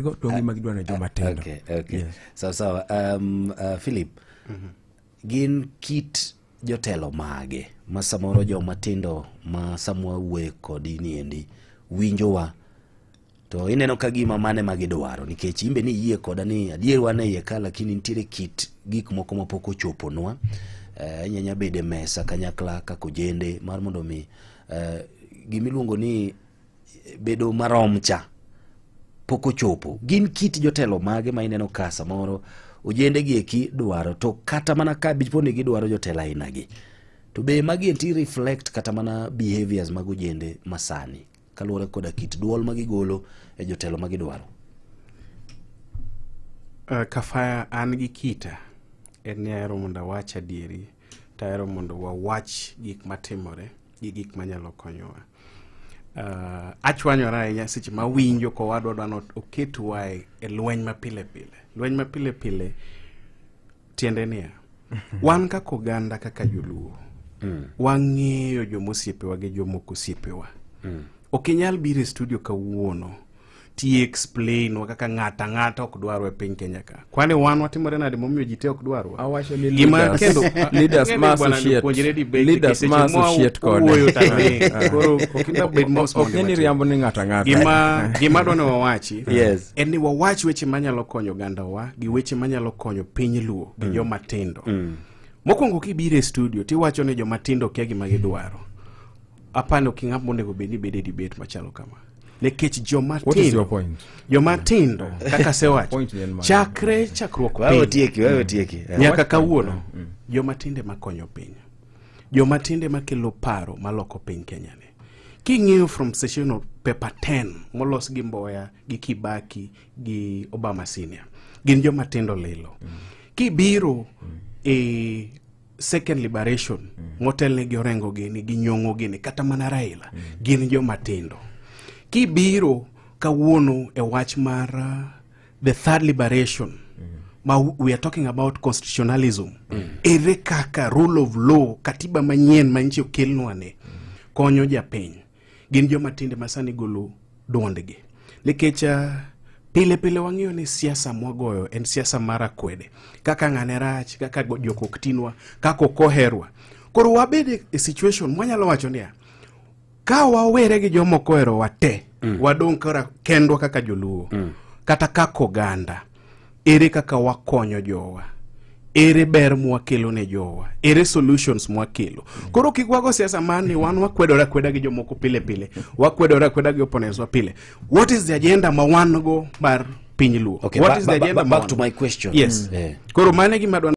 Go to gima gidwa ne joma tindo. Okay. Yes. Sawa sawa. Philip, gin kit jotelo mage ma samoro joma tindo ma samwa wuoye kodi niendi winjowa to ineno ka gima mane ma gidwaro, nikech imbe ni yie koda ni adier wan e iye ka, lakini nitiere kit gik moko mapok ochoponwa. Inyanya bedo e mesa kanyakla kaka ojende mar mondo mi gimiluongo ni bedo marom cha pok ochopo. Gin kit jotelo mage ma ineno ka samoro ojende gi eki dwaro, to kata mana ka dipo ni gidwaro jotelo aina gi, to be magi enti reflect kata mana behaviors mag ojende masani kaluwore koda kit duol ma gigolo e jotelo ma gidwaro? Kafaya, an gi kita en ni ahero mondo awach adieri, to ahero mondo wawach gik matimore gi gik manyalo konyowa. Achwanyora ahinya seche ma awinjo kowadwa dwa ni oketwa e lweny ma pile pile. Lweny ma pile pile tiende niya, wan kaka oganda, kaka joluo, wang'eyo joma osiepewa gi joma ok osiepewa. Ok inyal biro e studio kawuono ti explain wa kaka ng'ata ang'ata ok dwarwa e piny Kenya ka. Kwani wan watimore nade momiyo ji te ok dwarwa? Awacho ni Gima leaders, kendo leaders ng'eni ma bwana associate, puonjre debate leaders nikech ma seche mwa associate kode. wuoyo to ang'e. Koro ok inyal bet mos Ok mondo ni iwachi. riambo ni ng'ato ang'ata. Gima dwa ni wawachi Yes. en ni wawach weche manyalo konyo ogandawa gi weche manyalo konyo piny luo gi joma tindo. Mokwongo, kibiro e studio tiwacho ni joma tindo kia gima gidwaro, apani ok ng'at monego bed ni bedo e debate machalo kama, nikech joma What is your tindo, point? joma tindo kaka asewacho Point ni en mane? chakre chakruok Wewe piny otieki, wewe otieki. Nyaka kawuono, joma tindo ema konyo piny, joma tindo ema kelo paro maloko piny Kenya ni. King'iyo from session of paper 10 molos gi Mboya gi Kibaki gi Obama Senior, gin joma tindo lilo. Kibiro e second liberation motelne gi Orengo gini gi Nyong'o gini kata mana Raila, gin joma tindo. Kibiro kawuono e wach mar the third liberation ma we are talking about constitutionalism, ere kaka rule of law, katiba manyien ma nchi okelnwa ni konyo japiny, gin joma tindo ma sani golo duondgi, nikech pile pile wang'eyo ni siasa mwagoyo en siasa mar akwede, kaka ng'ane rach, kaka jok ok tinwa, kaka ok oherwa. Koro wabed e situation mwanyalo wacho niya, ka wawere gi joma ok oherowa te, wadong' kora kendwa kaka joluo kata kaka oganda, ere kaka wakonyo jowa? Ere ber mwakelo ne jowa? Ere solutions mwakelo? Koro kik wago siasa mar ni wan wakwedore akweda gi jomoko pile pile, wakwedore akweda gi opponents wa pile. What is the agenda ma wan go mar piny luo? Okay, What is the agenda ma back wan to go? my question. Yes. Koro mano e gima adwa.